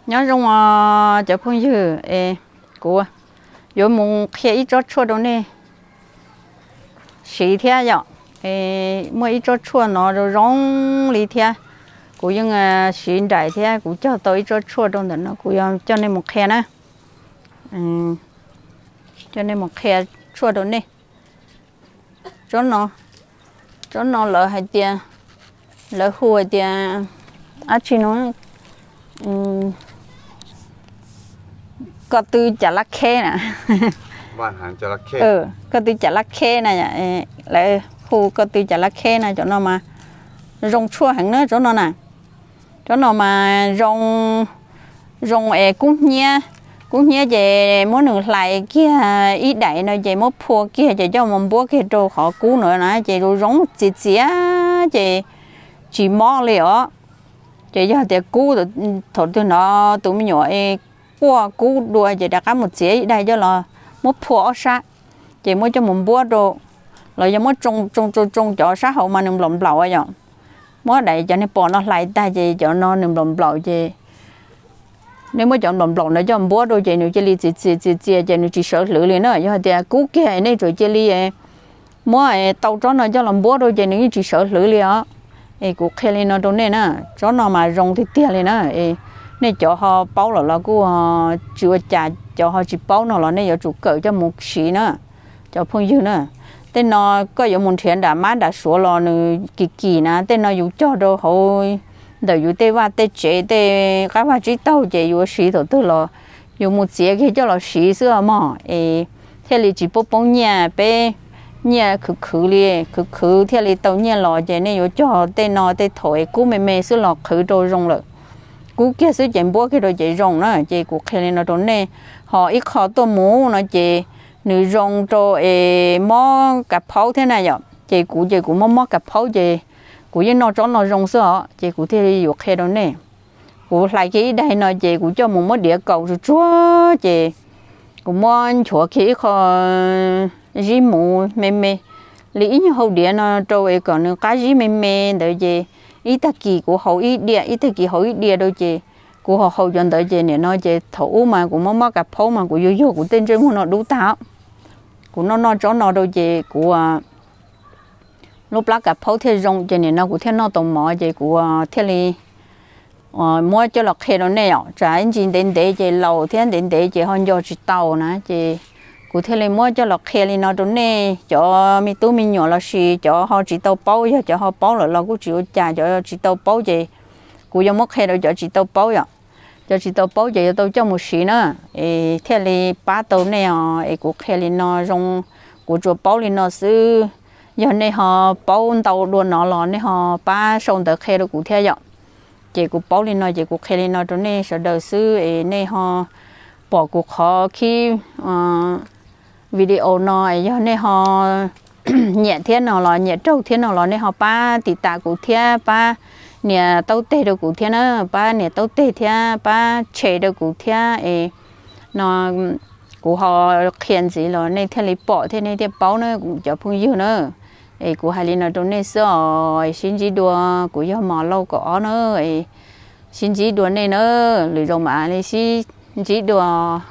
Nyob zoo os cov phooj ywg, es kuv yuav mus qhia ib tsob tshuaj rau nej siv thiab yom. Es muaj ib tsob tshuaj no zoo zoo li thiab, kuv yeej siv nraim thiab, kuv cog tau ib tsob tshuaj rau ntawm no, kuv yuav coj nej mus qhia na. Coj nej mus qhia tshuaj rau nej. Tsob no, tsob no lawv hais tias, lawv hu hais tias dab tsi no, ko tw cav lab kheb na. Ko tw cav lab kheb na, lawv hu ko tw cav lab kheb na, cov no mas zoo tshuaj heev na tsob no na. Tsob no mas zoo, zoo es kub hnyiab, kub hnyiab ces muab nws hlais kiag ib daim no ces muab phua kiag ces coj mus npuab kiag rau qhov kub no na ces zoo zoo txias txias ces tsis mob li os. Ces yog tias kub, thaum twg hnov tus me nyuam es quaj kub dua ces rov qab mus txiav ib daim coj los muab phua ob sab, ces muab coj mus npuab rau, los yog muab tsoo tsoo tsoo tsoo cov sab hauv mas nws nplaum nplaum yom. Muab daim cov nej pom no hlais tag ces cov no nws nplaum nplaum ces nej muab cov nplaum nplaum no coj npuab rau ces nws cia li txias txias txias txias ces nws tsis sawv hlwv li na. Yog hais tias kub kiag nej tsuas cia li muab tau tsob no coj los npuab rau ces nws yeej tsis sawv hlwv li os. Es kuv qhia li no rau nej na, tsob no mas zoo tiag tiag li na. Es nej cov ho paub lawm los kuj tsis ua cas, cov ho tsis paub no los nej yuav tsum kawm coj mus siv na, cov phooj ywg na. Tej no koj yuav mus nrhiav nram mab nram suav los nws kim kim na, tej no yus cog rau hauv ntawm yus tej vaj tej tsev tej qab vaj tsib taug ces yuav siv thaum twg los yus mus txiav kiag coj los siv xwb os mog, es thiaj li tsis poob poob nyiaj, peb nyiaj khwv khwv li, khwv khwv thiaj li tau nyiaj los ces nej yuav cog tej no tej thaum es kub me me xwb los qhwv rau zoo lawm. Kub kiag xwb ces npuab kiag rau ces zoo na. Ces kuv qhia li no rau nej, ho ib qho tuaj mus no ces nws zoo rau es mob kav phaub thiab na yom. Ces kuv ces kuv mob mob kav phaub ces kuv yeej noj tsob no zoo xwb os, ces kuv thiaj li yuav qhia rau nej. Kuv hlais kiag ib daim no ces kuv coj mus muab diav kaus tsuag tsuag ces kuv muab nchuav kiag ib qho zib muv me me li ib nyuag hau diav no rau es kom nws qab zib me me ntawd ces ib tag kis kuv haus ib diav, ib tag kis haus ib diav rau ces kuv haus haus cov ntawd ces nim no ces thaum ub mas kuv mob mob kav phaub mas kuv yuag yuag kuv tej ntsej muag no dub tag. Kuv noj noj tsob no rau ces kuv lub plab kav phaub thiaj zoo ces nim no kuv thiaj noj tau mov ces kuv thiaj li muab coj los qhia rau nej os. Tsam ib ntsis ntev ntev ces laus thiab ntev ntev ces ho nco tsis tau na ces kuv thiaj li muab coj los qhia li no rau nej cov me tub me nyuam lossis cov ho tsis tau paub, yog cov ho paub lawm los kuj tsis ua cas, cov tsis tau paub ces kuv yuav muab qhia rau cov tsis tau paub yom. Cov tsis tau paub ces yuav tau coj mus siv na, es thiaj li pab tau nej os. Es kuv qhia li no zoo, kuv tsuas paub li no xwb. Yog nej ho paub ntau dua no los nej ho pab sau ntawv qhia rau kuv thiab yom. Ces kuv paub li no ces kuv qhia li no rau nej sawv daws xwb es nej ho pom kuv qhov khib video no es yog nej ho nyiam thiab no los nyiam raug thiab no los nej ho pab tiv tas kuv thiab pab nias taub teg rau kuv thiab na, pab nias taub teg thiab pab share rau kuv thiab es no kuv ho qhia ntxiv los nej thiaj li pom thiab nej thiaj paub na cov phooj ywg na. Es kuv hais li no rau nej xwb os, sib ntsib dua, kuv yog Mos Lauj kaum ob na, sib ntsib dua nej na, lwm zaus mam li sib ntsib dua.